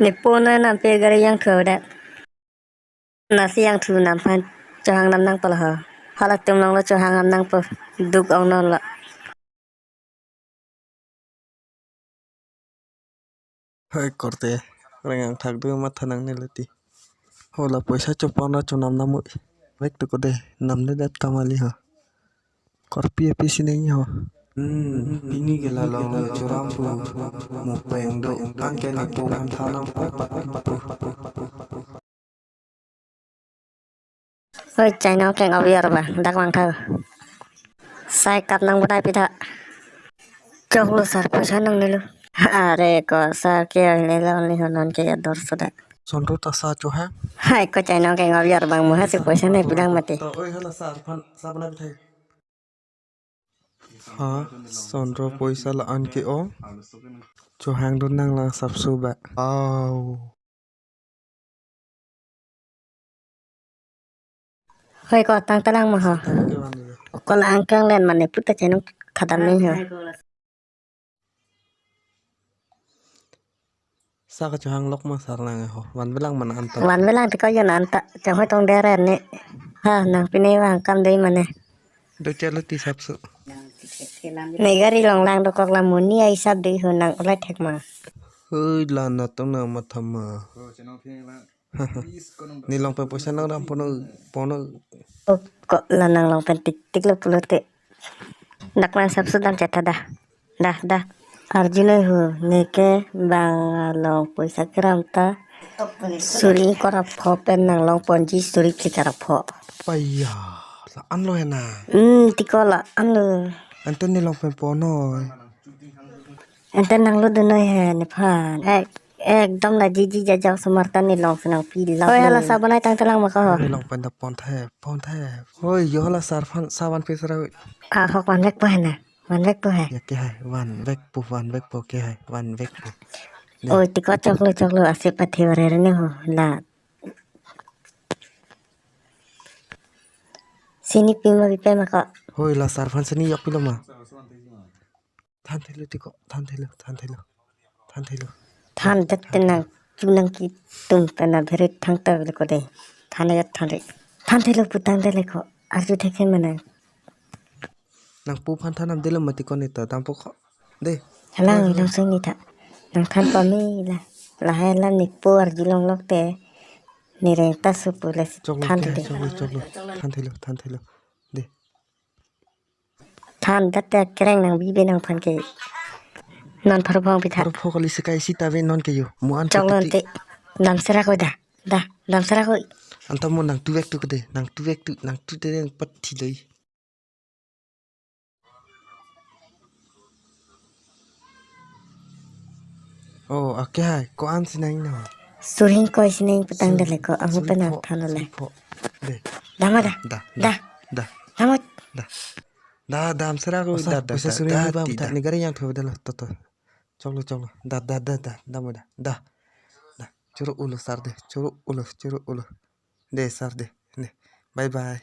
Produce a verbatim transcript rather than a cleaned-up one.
Nepo noi nampi gari jangthu avedet. Nasi jangthu nam aphan chohang nam nangpo lo ho. Halatum along lo chohang nam nangpo. Duk ong non lo. Hai korte, rengangthak do matha nangne leti. Hola poisa chopon ra chonam nam oi. Vek tu kode, namnedet kamali ho. Korpi api si neng ho. Hmm, pini ke la long choram pu. Mupeng do, anke nepo aphan thanam pu. Oi, chainong keng aviar ba, dak vang tha. Sai kap nang bunai pitha. Choklo sir, poisa nangnelo. Are ko sir ke oile lo ni honon ke ador soda. Sonro ta sa chohang. Hai ko chainong keng aviar bang muha si poisa nai pidang mati. To, oi hala sir aphan sa bunai pitha. Ha, sonro poisa la-an ke-ong. Chohang dun nang lang sapso ba. Aw. Hoi ko tangtelang ma ho. Ko la angkang len mane puta chainong thadam ni ho. Sa kachohang lok ma sir lang ho. Vanvelang mana anta. Vanvelang ti ko jon anta. Chang hoi tong dere ni. Ha, nang pine vang kam dei mane. Do chalo ti sapso. Ne gari long lang dokok la muni ai sap dei ho nang ulai thek ma. Hoi la na tong na matha ma. Ne long pen poisa nang dam pono, pono. Oh, ko la nang long pen tik tik lo pulote. Dak lang sapso dam chetha dah. Dah, dah. Arjunoi ho, neke bang along poisa keram ta. Suri ingkoi ra pho pen nang long ponji suri phli ra pho. Paya, la-an lo hena. Hmm, ti ko la-an lo. Ante ne long pen ponoi. Ante nang lo dunoi he nephan. Ek, ekdom la jiji jajak osomar ta ne long si nangpi lo. Hoi, hala sa bunai tangtelang ma ko ho. Ne long pen ta pon the, pon the. Hoi, yo hala sir aphan sa vanpi sara. Ah, hok vanvekpo hena. Vanvekpo he. Ya ke hai, vanvekpo, vanvekpo ke hai, vanvekpo. Ne. Oi, ti ko choklo, choklo, ase pathe vare ne ho, la. Sini pima pipe ma ko. Hoi, la sir aphan sini yok pilo ma. Thanthelo ti ko, thanthelo, thanthelo, thanthelo. Thandet te nang, chu nang kitum pen na bheret thangta vele ko de. Thandet, thandet. Thanthelo pu thandet le ko. Arju thek he manang. Nangpo aphan thanam delo mati ko ne ta dampo ko. De. Halang, halang sing ni ta. Nang than pame la. Lahai la nepo arjulong lok te. Ne reng ta supu le si. Choklo than te, de. Choklo, choklo. Thanthelo, thanthelo. De. Thandet te kereng nang bibe nangphan ke. Non pharo phong pitha. Pharo phong kali sekai sita ve non ke yo. Mu an choklo titi. Ante. Dam sera ko da. Da, dam sera ko. Anta mo nangtuvek tu kede, nangtuvek tu, nangtu te nang pathi loi. Oh, ake hai, ko-an si nang no. Suri ingkoi si nang pu tangdet le ko, ahu pe nang than le. Suri pho, suri pho. De. Dama da. Da, da. Da. Da. Dama. Da. Da, dam sera ko, da, da, da, suri da, ni bang ti ta, da. Ne gari jangthu avedet lo, to, to. Choklo, choklo. Da, da, da, da, dama da. Da. Da. Choro ulo sir de. Choro ulo, choro ulo. De sir de. Ne. Bye bye.